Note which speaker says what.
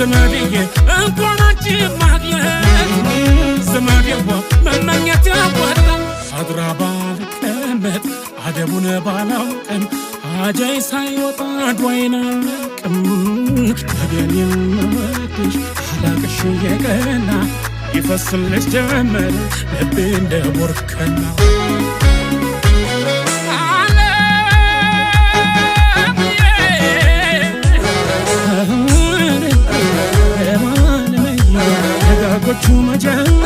Speaker 1: ዘመድዬ እንኳን አንቺ ማግኘት ዘመዴዋ መመኘት ያዋጣል። አድራ ባልቀመጥ አደቡን ባላውቅም አጃይ ሳይወጣ አድዋይን አልቅም። ታዲያን የምወድሽ አላቅሽ የቀና ይፈስልሽ ጀመር ልቤ እንደ ቦርከና። ደጋጎቹ መጀመር።